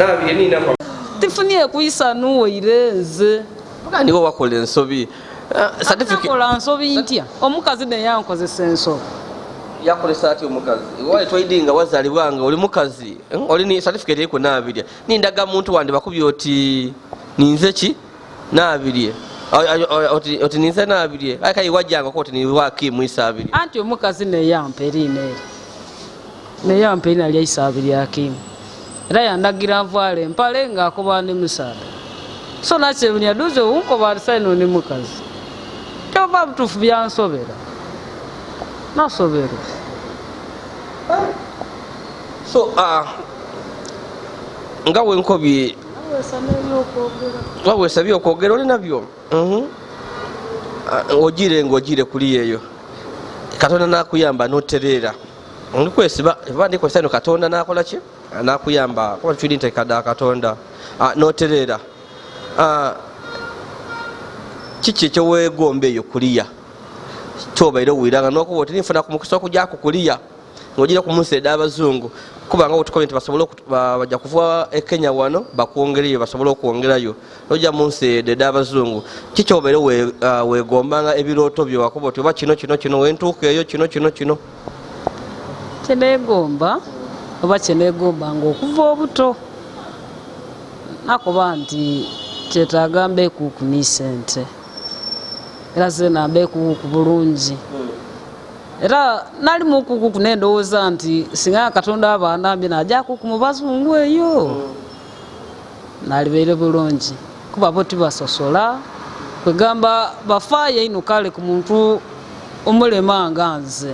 Nabirye nina kwa. Tifunie kwisanhu waire nze. Mugandi niwe wakola ensobi. Certificate. Nakola nsobi ntya? Omukazi neyankozesa ensobi. Yakolesa atya omukazi? Wali twaidi nga wazalibwa nga oli mukazi, oli ni certificate eriku Nabirye. Ni ndaga muntu wandi bakubye oti ninze ki? Nabirye. Oti, oti ninze Nabirye. Aye kai wajanga ko oti ni waki mwisabirye. Anti omukazi neyampa eriina eryo. Neyampa erina lya Isabirye Hakim. Era yandagira nvaale empale nga akoba ndi musaadha. So nakyewunia duze unkoba ati saino ndi mukazi. Kyova butuufu byansobera. Nasoberwa. So nga wenkobye waweesa ebyokwogera oli nabyo. Ogire nga ogire kuliya eyo Katonda nakuyamba notereera ndikwesiba oba ndikwesa eno Katonda nakola ki nakuyamba kuba tuli nteeka da Katonda notereera. Kiki ekyowegomba eyo kuliya kyobaire owulira nga nokuba oti ninfuna ku mukisa okujaku kuliya ng'ogira ku munsi ed'abazungu kubanga wetukomye nti basobole bajja kuva e Kenya wano bakwongereyo basobole okwongerayo nojja mu nsi edo ed'abazungu. Kiki obaire wegombanga ebirooto byo wakuba oti oba kino kino kino wentuuka eyo kino kino kino? Kyenegomba oba kyenegombanga okuva obuto nakoba nti kyetaaga mbeekuuku ni sente era zena mbeekuuku bulungi. Era nali mukukuku nendowooza nti singa Katonda aba anambye najakuku mu bazungu eyo nalibeire bulungi kuba bo tibasosola kwegamba bafaayo inho kale ku muntu omulema nga nze.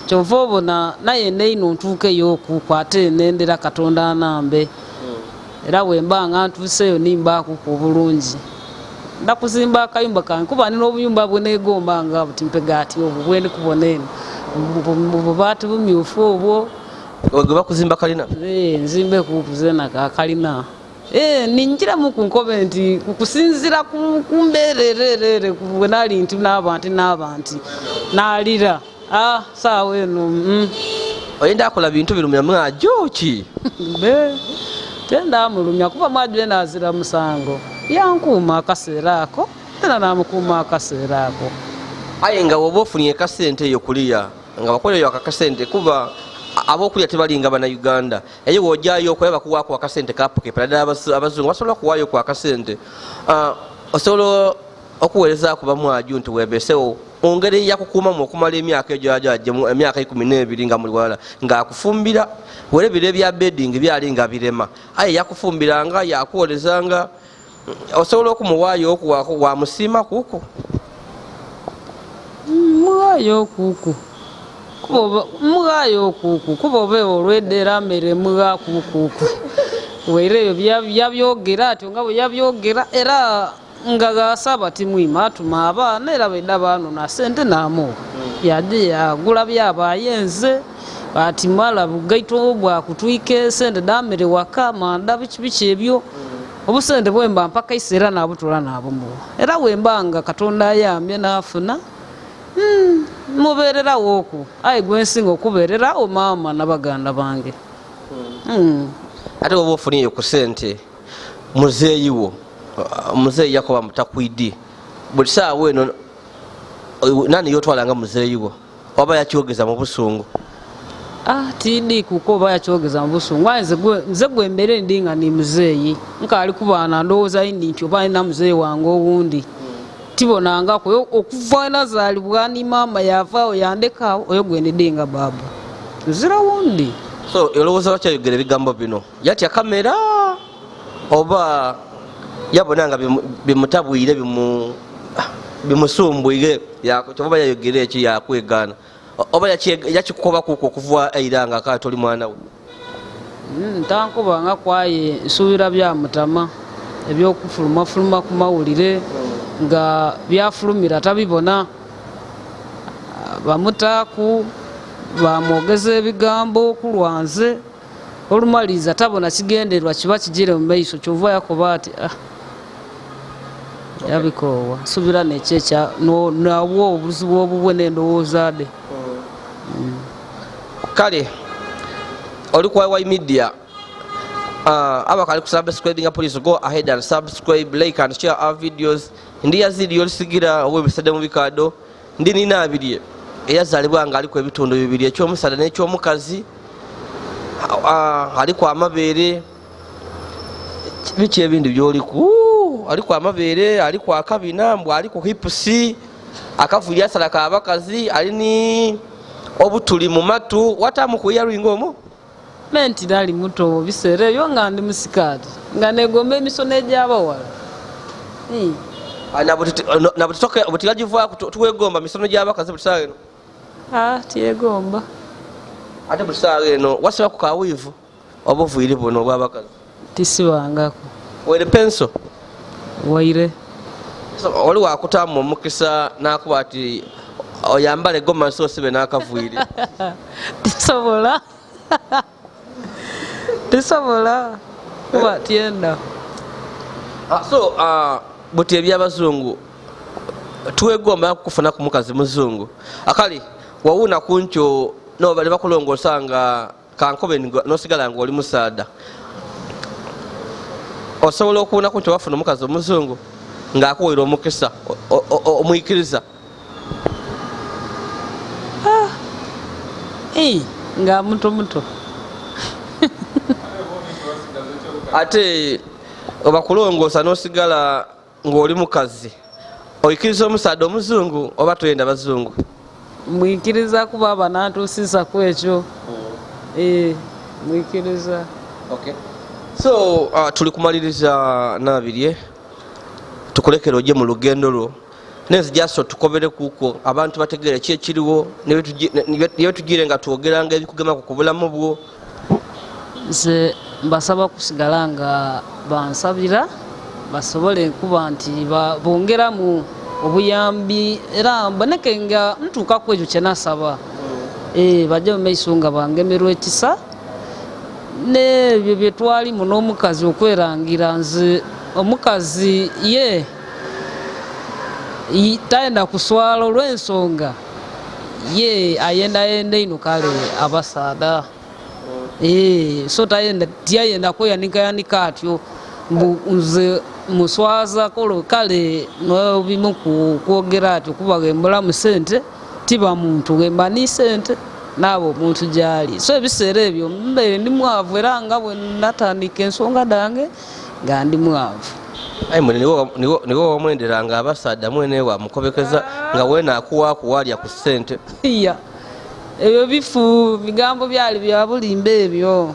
Kyova obona nayenda inho ntuukeyo okuku ate nendera Katonda anambe. Era bwemba nga ntuuseyo nimbakuku obulungi nda kuzimba akayumba kange kuba nina obuyumba bwenegomba nga buti mpega ati obwo bwendikubona eno bubaati bumyufu obwo. Gwe bakuzimba kalina? Nzimbe kuku zena kakalina. Ninjiramu ku nkobe nti kukusinzira ku mbeera ererere bwe nali nti naaba nti naaba nti nalira. Saawa eno. Oyenda akola bintu birumya mwajo ki? Be tendamulumya kuba mwajo ena azira musango. Yankuuma akaseera ako era namukuuma akaseera ako. Aye nga woba ofunye kasente eyo kuliya nga bakoleyo akakasente kuba abokulya tebalinga bannayuganda. Eyo wojjayo okulaba bakuwaako akasente kapokepa naddala abazungu basobola okuwaayo ku akasente. Osobola okuweerezaako bamwaju nti weebeesewo mu ngeri yakukuumamu okumala emyaka egyo gyajjemu emyaka 12 nga muli walala ng'akufumbira. Wera ebiro ebya bedding byali nga birema aye yakufumbiranga yakuwolezanga. Osobola okumuwaayo okuwaako wamusiima kuku? Muwaayo okuku muwaayo okuku kuba oba olwedera mmere muwa kukuku waire eyo yabyogera atyo nga bwe yabyogera era nga gasaba timwima atuma abaana era baida banona sente namuwa yaje yagula byaba ayenze ati mala bugaito bwakutwika sente damere waka manda biki biki ebyo obusente bwemba mpaka ise era nabutula nabumuwa era wembanga Katonda ayambye nafuna mubeererawo okwo aye gwensinga okubeererawo maama n'abaganda bange. Ate woba ofunyeyo ku sente muzeeyi wo muzeeyi yakoba mutakwidi buli saawa eno nani yotwalanga muzeeyi wo oba yakyogeza mu busungu? Tidi kuko oba yakyogeza mu busungu. Aye nze gwe mbeere ndi nga ni muzeeyi nkaali kubaana ndowooza indi nti oba nina muzeeyi wange owundi tibonangako okuva nazaalibwa ni maama yavaawo yandekaawo oyo gwe ndidi nga baaba nzira wundi. So olowooza lwaki ayogera ebigambo bino? Yatya kamera oba yabona nga bimutabwire bimusumbwire oba yayogera eki yakwegaana oba yakikukoba kuku okuva eira nga akaba toli mwana we? Ntankubanga kwaye nsuubira byamutama ebyokufulumafuluma ku mawulire nga byafulumira tabibona bamutaaku bamwogeza ebigambo kulwanze olumaliriza tabona kigendererwa kiba kigire mu maiso kyova yakoba ati yabikoowa. Nsuubira nekyo nabwo obuzibu obubwe n'endowooza dhe. Kale oli ku YY Media. Abakali kusubscribinga, please go ahead and subscribe, like and share our videos. Ndi Yazidi Olisigira ow'Ebisadde mu Bikaado. Ndi nina abiri eyazaalibwa nga aliku ebitundu bibiri, ekyomusaadha n'ekyomukazi. Aliku amabeere, biki ebindi byoliku? Aliku amabeere, aliku akabina, mbw aliku hips, akavuiri asala kabakazi, ali ni obutuli mu matu, watamu ku earring omwo. Me nti nali muto biseera ebyo, nga ndi musikaati, nga negomba emisono egy'abawala. Nabutikagivaku tuwegomba misono gy'abakazi buli saawa eno? Ah, tyegomba. Ate buli saawa eno wasibaku kawiivu oba obuviiri buno obw'abakazi? Tisibangako. Waire penso? Waire. So, oli wakutamu omukisa nakuba ati oyambale gomasi osibe n'akaviiri? Tisobola, tisobola kuba tyenda. So buti ebyabazungu twegomba kufuna ku mukazi muzungu akali wawuna kunkyo nobali bakulongosa nga kankobe nosigala nga oli musaada, osobola okuwuna kunkyo wafuna omukazi omuzungu ng'akuwaire omukisa, omwikiriza? Nga muto muto. Ate obakulongosa nosigala ng'oli mukazi, oikiriza omusaada omuzungu oba toyenda bazungu? Mwikiriza kuba aba nantuusiza ku ekyo. Mwikiriza. Okay. So tuli kumaliriza Nabirye, tukulekere ojje mu lugendo lwo, nenzijasa otukobere kuko abantu bategere ki ekiriwo nebetugire nga twogeranga ebikugemako ku bulamu bwo. Nze mbasaba kusigala nga bansabira basobole kuba nti bongeramu obuyambi, era mboneke nga ntuuka ku ekyo kyenasaba. Bajje mu maiso nga bangemerwa ekisa n'ebyo bye twalimu n'omukazi okwerangira. Nze omukazi ye tayenda kuswala olw'ensonga ye ayendayenda ino kale abasaada. So tayenda, tiyayenda kweyanikayanika atyo mbu nze muswaza kolo kale nobimu kwogera atyo, kuba gembulamu sente tiba muntu, gemba ni sente naabo omuntu gyali. So ebiseera ebyo mbeere ndi mwavu, era nga bwe natandika ensonga dange nga ndi mwavu. Aye mwene niwe wamwenderanga abasaadha, mwene wamukobekeza nga wena akuwaaku walya ku ssente. Ya, ebyo bifu bigambo byali bya bulimba ebyo.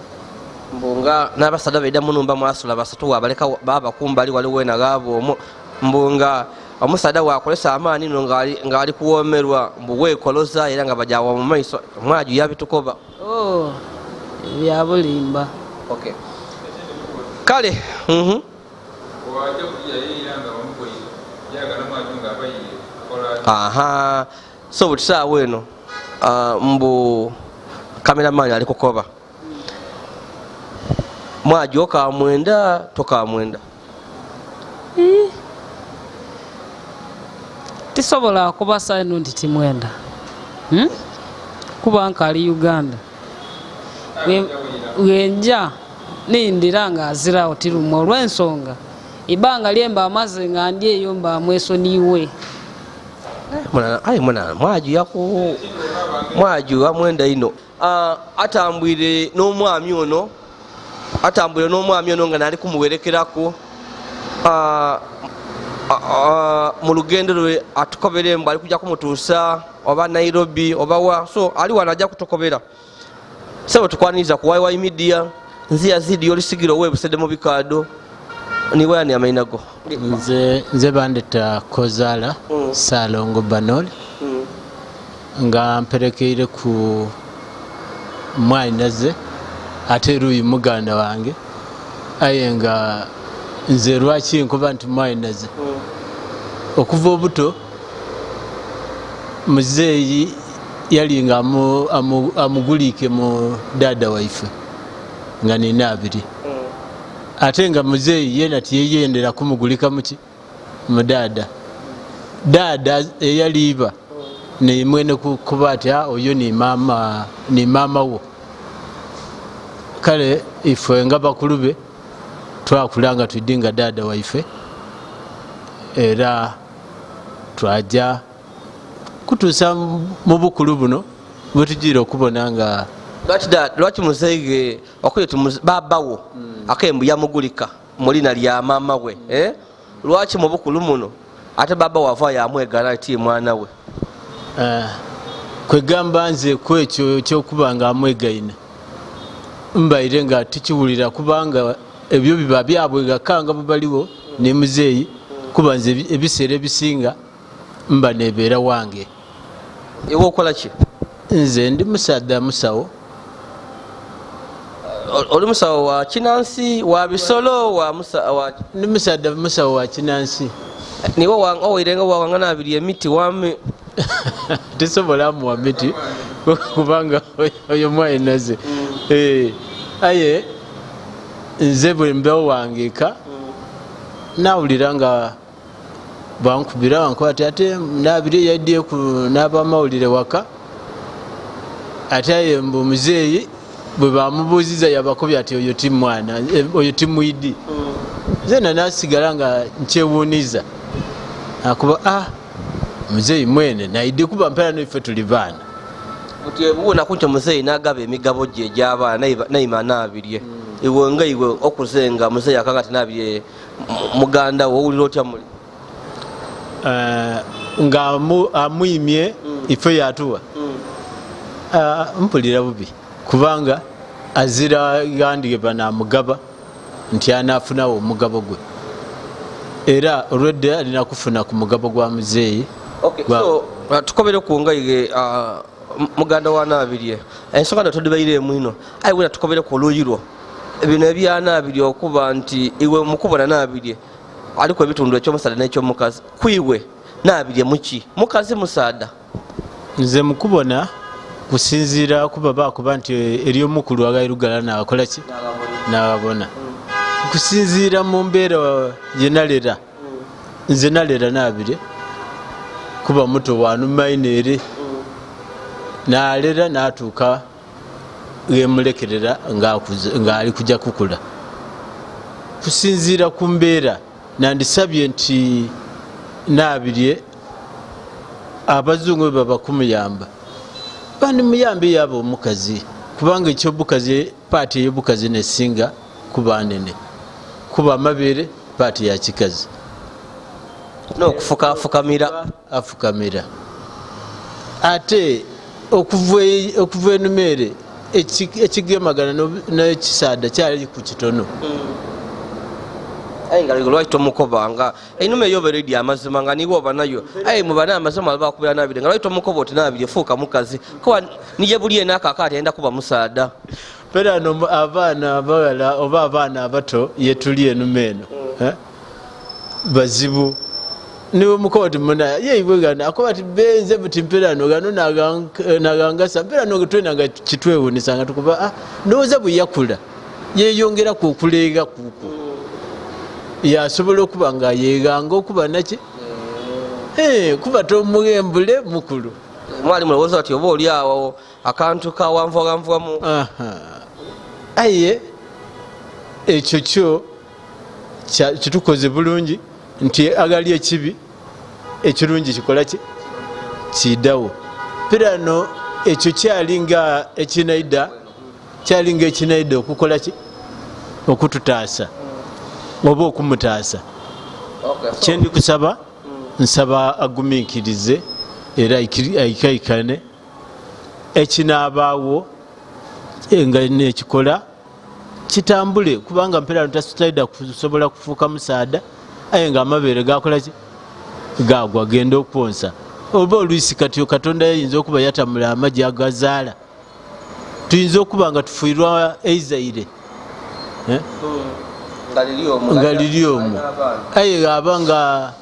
Mbu nga n'abasaadha baida munumba mwasula basatu, wabaleka baba kumbali wali wena gaaba omwo, mbu nga omusaadha wakolesa amaani no ng'ali kuwomerwa, mbu weekoloza era nga bajawa mu maiso mwaju yabitukoba. Oh, bya bulimba. Okay. Kale. Aha, so buli saawa eno mbu cameraman ali kukoba mwaji okamwenda tokamwenda? Tisobola kubasa eno nti timwenda, Kuba nkali Uganda, wenja nindira nga azirawo tirumwa olw'ensonga ibanga lyemba amaze nga ndi eyo mba mwesoniiwe. Aye muna mwaju yaku mwaju amwenda ino. Atambwire n'omwami ono, atambwire n'omwami ono nga nali kumuwerekeraku mu lugendo lwe, atukobere mbu ali kujja kumutuusa oba Nairobi oba wa, so ali wano ajja kutukobera. Sebo, tukwaniriza ku YY Media. Nzi Yazidi Olisigira ow'Ebusede mu Bikaado. Niwe ani amaina go? Nze bandeta Kozala Salongo Banol, nga mperekeire ku mwanyinaze ate era oyo muganda wange, aye nga nze lwaki nkuba nti mwanyinaze, okuva obuto muzeeyi yali nga amugulike mu dada waife nga nina abiri, ate nga muzeeyi yena tiyeyendera kumugulika muki mudada dada eyaliiba nemwene kuba ati, oyo ni mama, ni mama wo. Kale ife nga bakulu be twakula nga twidi nga dada waife, era twaja kutuusa mu bukulu buno bwetujiira okubona nga Lwaki muzeege wakuye babawo akembu yamugulika mulina lya mama we, eh? Lwaki mu bukulu muno ate baba wava yamwegana ti mwana we? Kwegamba nze ku ekyo ekyokuba nga amwegaina mbaire nga tukiwulira, kubanga ebyo biba byabwe gakanga bwe baliwo ne muzeeyi, kuba nze ebiseera ebisinga mba nebeera wange. Iwe okola ki? Nze ndi musaadha musawo. Oli musawo wa kinansi, wa bisolo, wa musa, wa Ndi musaadha musawo wa kinansi. Niwe owirenga wawanga nabiri emiti wami? Tisobola muwa miti kubanga oyo mwayinaze. Aye nze bwe mbewo wange eka nawulira nga bankubira, bankuba ati ate nabiri yaddiye n'abamawulire waka, ate aye mbu muzeeyi bwe bamubuuziza yabakobya ati oyo ti mwana, oyo ti mwidi. Nze nasigala nga nkyewuuniza akuba muzeeyi mwene naidi, kuba mpera noife tuli baana. Buti buwona kunti muzeeyi nagaba emigabo gye egy'abaana naima nabirye, iwe nga iwe okuze nga muzeeyi akanga ti nabirye muganda wo, owulira otya muli? Nga amwimye ife yatuwa, mpulira bubi kubanga azira gandi ge banamugaba nti anafunawo omugabo gwe, era olwedde alina kufuna ku mugabo gwa muzeeyi. Okay, so tukobere ku nga iwe muganda wa Nabirye, ensonga no todibairemu ino, aye wena tukobere ku oluuyi lwo bino ebyanabirye, okuba nti iwe mukubona Nabirye aliko ebitundu ekyomusaada n'ekyomukazi, kwiwe Nabirye muki? Mukazi, musaada? Nze mukubona kusinziira kuba bakuba nti eri omukulu agairugala nakola ki nababona, kusinziira mu mbeera gyenalera nze nalera Nabire kuba muto wanumaine, ere nalera natuuka gemulekerera ngaali kujja kukula. Kusinziira ku mbeera nandisabye nti Nabirye abazungu bwe baba kumuyamba bandimuyambe yaba omukazi, kubanga ekyobukazi part eyobukazi nesinga kuba nene, kuba amabeere part ya kikazi. N'okufukafukamira. Afukamira, ate okuva enuma ere ekigemagana n'ekisaada kyali ku kitono. Aye nga lwaki tomukoba nga einuma eyo oberedi amazima nga niwe oba nayo, aye mubane amazima bakubira Nabire, nga lwaki tomukoba oti Nabire fuuka mukazi, kuba niye buli enaka akaati ayenda kuba musaada? Pera no abaana abawala oba abaana abato yetuli enuma eno, eh? Bazibu niwe mukoba ti muna yeibwe gano akoba ti benze buti mperano gano nagangasa mperano twena nga kitwewunisa nga tukuba ndowooza bwe yakula yeyongeraku okuleega kuku yasobola okuba nga yeganga okuba naki. Kuba tomughembule mukulu. Mwali mulowooza ati oba oli awo akantu kawanvuwanvuwamu. Aha. Aye ekyo kyo kitukoze bulungi nti agali ekibi ekirungi kikola ki kidawo pirano ekyo kyalinga ekinaida, kyalinga ekinaida okukola ki okututaasa oba okumutaasa. Kyendi kusaba, nsaba agumiikirize era aikaikane ekinaabaawo nga nekikola kitambule, kubanga mpera taida kusobola kufuuka musaada, aye nga amabeere gakola ki gagwa genda okwonsa, oba olwisi kati Katonda yayinza okuba yatamula amagi agazaala, tuyinza okuba nga tufiirwa eizaire, eh? Nga liri omwo, aye aba nga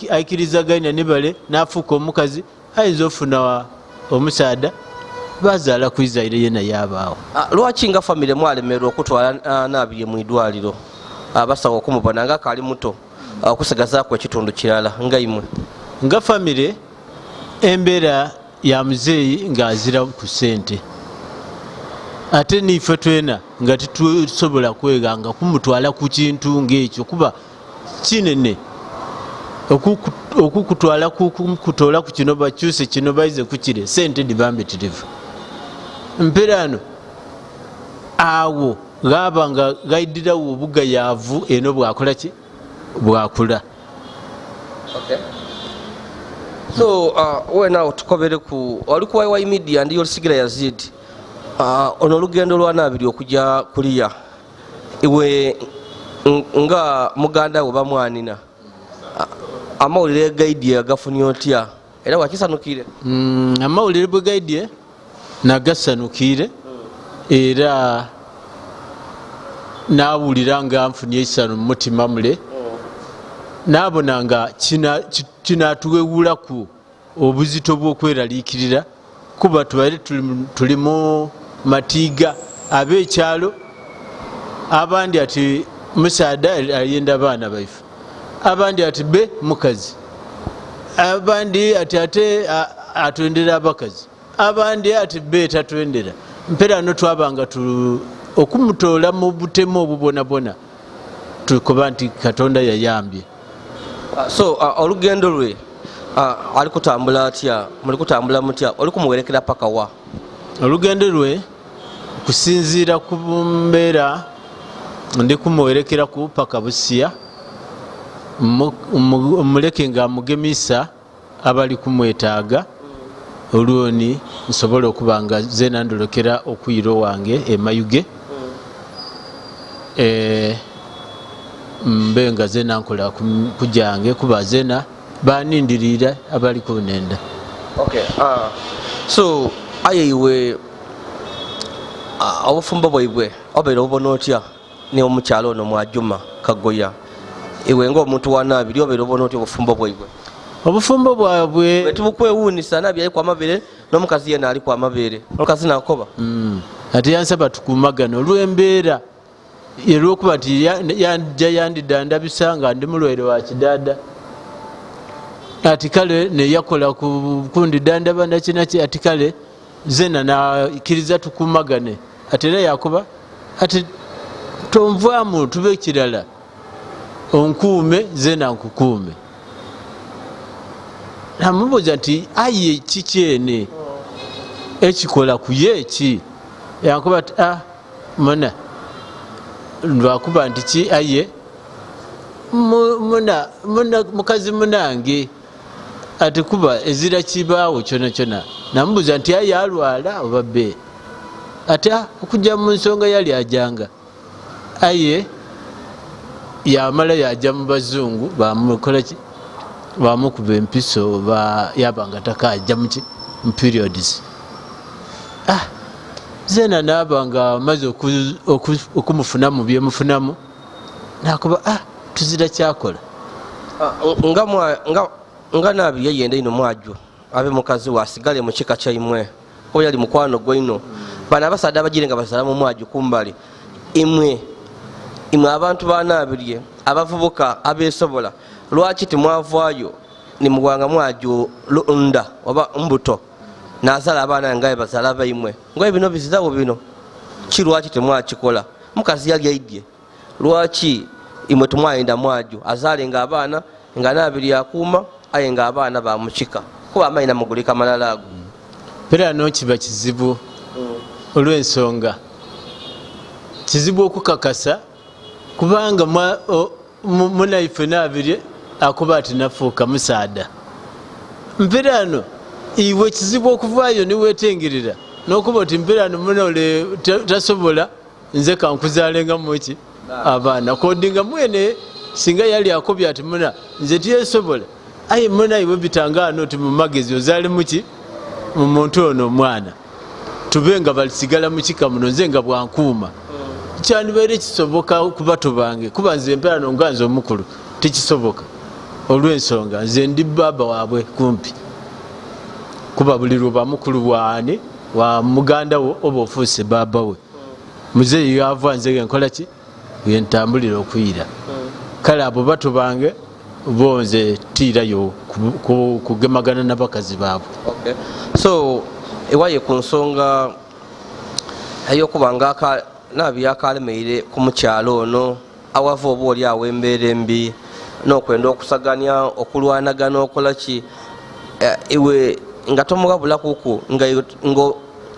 aikirizaganya ne bale nafuuka omukazi, ayinza ofuna omusaada bazaala ku izaire ye naye abaawo. Lwaki nga famire mwalemerwa okutwala Nabirye mu idwaliro abasawo okumubona nga akali muto, okusigazaku ekitundu kirala nga imwe? Nga famire embeera ya muzeeyi ng'azira ku sente. Ate niife twena nga titusobola kweghanga kumutwala ku kintu ng'ekyo, kuba kinene okukutwala kutoola ku kino bakyuse kino baize ku kire, sente dhiba mbitirivu. Mperaano agho ghaba nga ghaidhiragho obugayaavu eno bwakola ki? Bwakula. Okay. So wena otukobereku, oli ku YY Media, ndi Olusigira Yazid. Ono olugendo lwa Nabirye okuja kuliya, iwe nga muganda we bamwanina, amawulire gaidye agafunye otya era wakisanukire? Amawulire bwe gaidye nagasanukire era nawulira nga nfunye eisano mu mutima mule, nabona nga kinatuwewulaku obuzito bw'okweraliikirira, kuba tubaire tuli mu matiiga ab'ekyalo abandi ati musaadha ayenda baana baife, abandi ati be mukazi, abandi ati ate atwendera abakazi, abandi ati be tatwendera. Mpera no twabanga okumutoola mu butemu obwo bwonabwona, tukoba nti Katonda yayambye. So olugendo lwe ali kutambula atya? Muli kutambula mutya? Oli kumuwerekera paka wa? Olugendo lwe kusinziira ku mbeera ndi kumuwerekeraku paka Busia, muleke nga mugemisa abali kumwetaaga, olwoni nsobole okuba nga zena ndolekera okwira owange emayuge, mbe nga zena nkola kujange, kuba zena banindiriira abali kunenda. Okay. So aye iwe obufumbo bwaibwe obaire obubona otya ni omukyalo ono Mwajuma Kagoya? Iwe nga omuntu wa Nabirye obaire obona otya obufumbo bwaibwe? Obufumbo bwabwe tubukwewuunisa, Nabirye aliku amabere n'omukazi yena aliku amabere, omukazi nakoba. Ate yansaba tukumagana olw'embeera, olwokuba nti yanja yandidandabisa nga ndi mulwaire wa kidaada, ati kale neyakola kundidandaba nakinaki, ati kale zena nakiriza tukumagane. Ati era yakoba ati tonvaamu, tube kirala, onkuume zena nkukuume. Namubuuza nti aye kikyene ekikola kuye ki? Yankuba ati muna lwakuba nti ki, aye muna mukazi munange, ati kuba ezira kibaawo kyona kyona. Namubuuza nti aye alwala oba be? Ati okujja mu nsonga yali ajanga, aye yamala yaja mu bazungu bamukola ki, bamukuba empiso, yaba nga takaja muki mu periods. Zena naba nga maze okumufunamu byemufunamu, nakuba tuzira kyakola. Nga Nabirye yenda ino Mwaju abe mukazi we asigale mu kika kyaimwe, kuba yali mukwano gwaino. Bano abasaadha abagire nga bazala mu Mwaju kumbali, imwe abantu ba Nabirye abavubuka abesobola, lwaki timwavaayo nimugwanga Mwaju nda oba mbuto nazala abaana nga bazala baimwe? Nga bino bizirawo bino ki, lwaki temwakikola? Mukazi yali aidye, lwaki imwe tumwayenda Mwaju azale nga abaana nga Nabirye akuuma, aye nga abaana bamukika, kuba amaina mugulika malala ago? Era no kiba kizibu olw'ensonga, kizibu okukakasa, kubanga munaife Nabirye akuba ati nafuuka musaadha. Mperaano iwe kizibu okuvaayo niwetengerera nokuba oti mperaano munole tasobola, nze kankuzalenga muki abaana kodinga mwene. Singa yali akobye ati muna nze tyesobola, aye muna iwe bitangaano oti mumagezi ozale muki mu muntu ono omwana, tube nga balisigala mukika muno, nze nga bwankuuma, kyandibaire kisoboka ku bato bange, kuba nze mperaano nga nze omukulu tikisoboka, olw'ensonga nze ndi baaba waabwe kumpi, kuba buli lwoba mukulu waani wa muganda wo oba ofuuse baaba we. Muzeeyi yava nze genkola ki gentambulira okwira, kale abo bato bange bo nze tiirayo kugemagana nabakazi baabwe. So ewaye ku nsonga Eyokuba nga Nabirye akalemeire ku mukyalo ono awava oba oli awo embeera embi n'okwenda okusaganya okulwanagana okola ki, iwe nga tomugabulakuku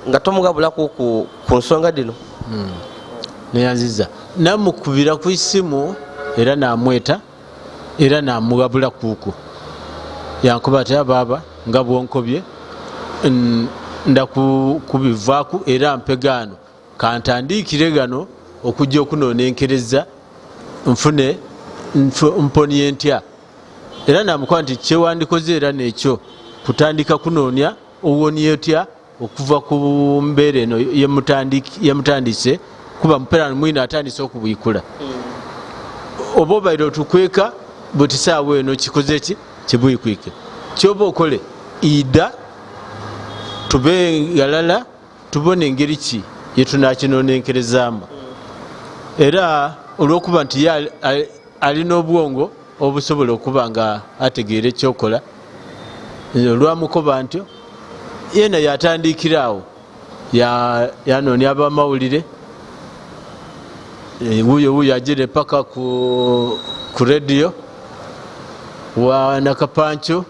nga tomugabulakuku ku nsonga dino. Neyanziza namukubira ku isimu era namweta era namugabula kuku, yankuba ati baaba nga bwonkobye ndakubivaaku era mpegaano kantandikire gano okujja okunonenkereza nfune mponie ntya. Era namukuba nti kyewandikoze era nekyo kutandika kunoonya owonie otya okuva ku mbeera eno yemutandise, kuba mupera mwina atandise okubwikula oba obaire otukweka bwetisaawa eno kikoze ki kibwikwike kyoba okole ida tube galala tubone engeri ki yetunakinonenkerezaamu. Era olwokuba nti ye alina obwongo obusobola okuba nga ategeera ekyokola, olwamukoba ntyo yena yatandikira awo yanoonya abamawulire, wuyo wuyo agire paka ku radio wa Nakapancho,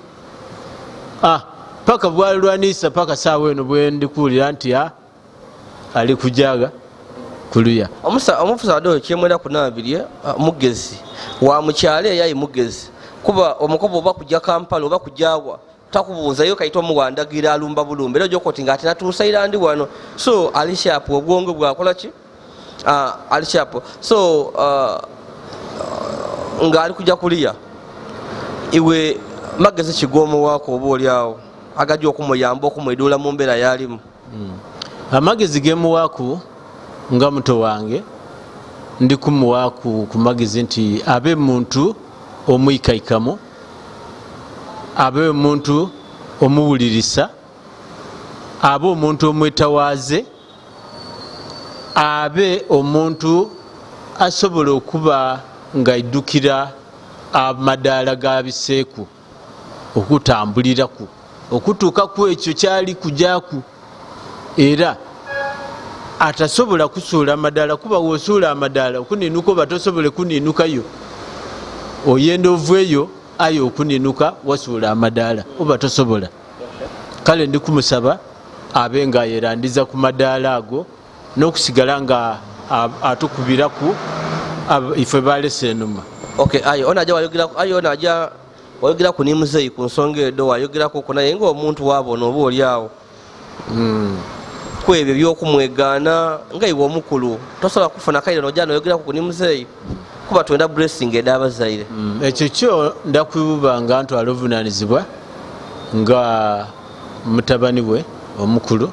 paka bwalwanisa paka saawa eno bwendikuwulira nti ali kujaga kuluya. Omufusa oyo kyemwera ku Nabirye mugezi wa mukyalo eyayi mugezi, kuba omukobo oba kujja Kampala oba kujawa takubuuzayo kaita omuwandagira alumba bulumba era ojokoti nga ati natuusa ndi wano, so ali sharp obwongo bwakola ki, ali sharp. So nga ali kujja kuliya iwe magezi kigomuwaako oba oli awo agajja okumuyamba okumwedula mu mbeera yalimu. Amagezi gemuwaaku nga muto wange ndi kumuwaaku ku magezi nti abe muntu omwikaikamu, abe omuntu omuwulirisa, abe omuntu omwetawaaze, abe omuntu asobola okuba nga aidukira amadaala ga biseeku okutambuliraku okutuuka ku ekyo kyali kujaku, era atasobola kusuula amadaala, kuba wosuula amadaala okuninuka oba tosobole kuninukayo, oyenda oveeyo aye okuninuka wasuula amadaala oba tosobola. Kale ndi kumusaba abe nga yerandiza ku madaala ago n'okusigala nga atukubiraku ife balese enuma. Okay, aye ona aja wayogera, aye ona aja wayogera ku nimuzeyi ku nsonga edo wayogerako ku naye ng'omuntu waabona oba oli awo ku ebyo byokumwegaana nga iwe omukulu tosobola kufuna kaire nojja noyogerako ku nimuzeyi kuba twenda blessing ed'abazaire. Ekyo kyo ndakuba nga ntwala obuvunanyizibwa nga mutabani we omukulu,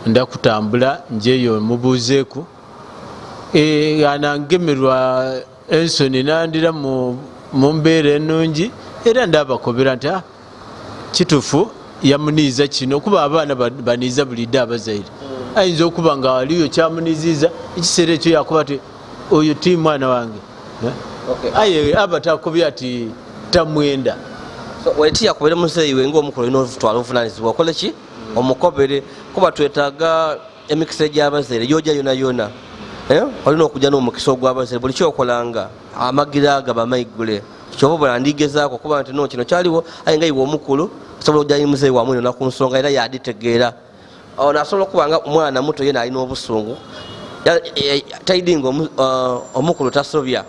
ndakutambula njeyo mubuuzeeku, anangemerwa ensoni nandira mu mbeera ennungi, era ndabakobera nti kituufu yamuniiza kino, kuba abaana baniiza bulidde abazaire, ayinza okuba nga aliyo kyamuniziza ekiseera ekyo yakuba ti oyo ti mwana wange, aye aba takobye ati tamwenda. Weti yakubere muzeeyi we ngaomukulu olina otwala obuvunanyizibwa okole ki omukobere, kuba twetaaga emikisa egy'abazaire gyoja yona yona, olina okujja n'omukisa ogw'abazaire buli kyokolanga amagira gaba maigule kyoba obona ndigezaako kuba nti no kino kyaliwo, aye nga iwe omukulu osobola okujja muzeeyi wamwe yona ku nsonga era yaditegeera. Ono asobola okuba nga omwana muto yena alina obusungu, taidinga omukulu tasobya,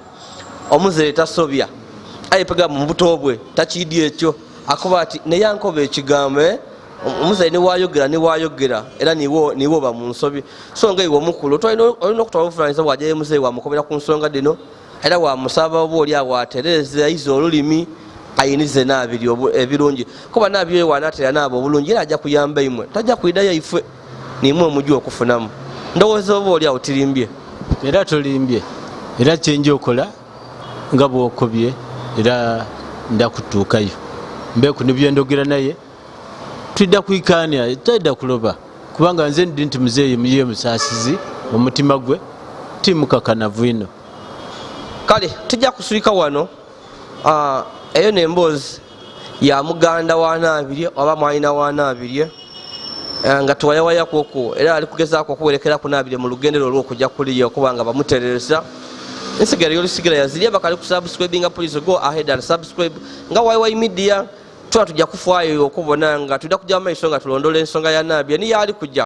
omuzeere tasobya, aye pega mu buto bwe takiidi ekyo akuba ati neyankoba ekigambo, omuzeere niwayogera niwayogera era niwe oba mu nsobi. So nga iwe omukulu olina okutwala obuvunanyizibwa bwajayo muzeeyi wamukobera ku nsonga dino, era wamusaba oba oli awo atereeze ayize olulimi ayinize Nabirye ebirungi, kuba Nabirye wanaatera naaba obulungi era ajja kuyamba imwe, tajja kuidayo ifwe nimwe omujja okufunamu. Ndowooza oba oli awo tirimbye. Era tolimbye, era kyenja okola nga bwokobye era ndakutuukayo mbeku nibyendogera naye twidda kwikaania, taidda kuloba, kubanga nze ndi nti muzeeyi muye musaasizi omutima gwe timukakanavu ino. Kale tujja kuswika wano. Eyo nemboozi ya muganda wa Nabirye oba mwalina wa Nabirye. Nga tuwayawayaku okwo era ali kugezaako okuwerekeraku Nabire mu lugendero olw'okujja kuliya okuba nga bamuterereza. Ensigala yolusigala yazirya bakali kusubscribinga. Please go ahead and subscribe nga YY Media. Tuba tujja kufaayo okubona nga tujja kujja mumaiso nga tulondola ensonga ya Nabire niyo ali kujja.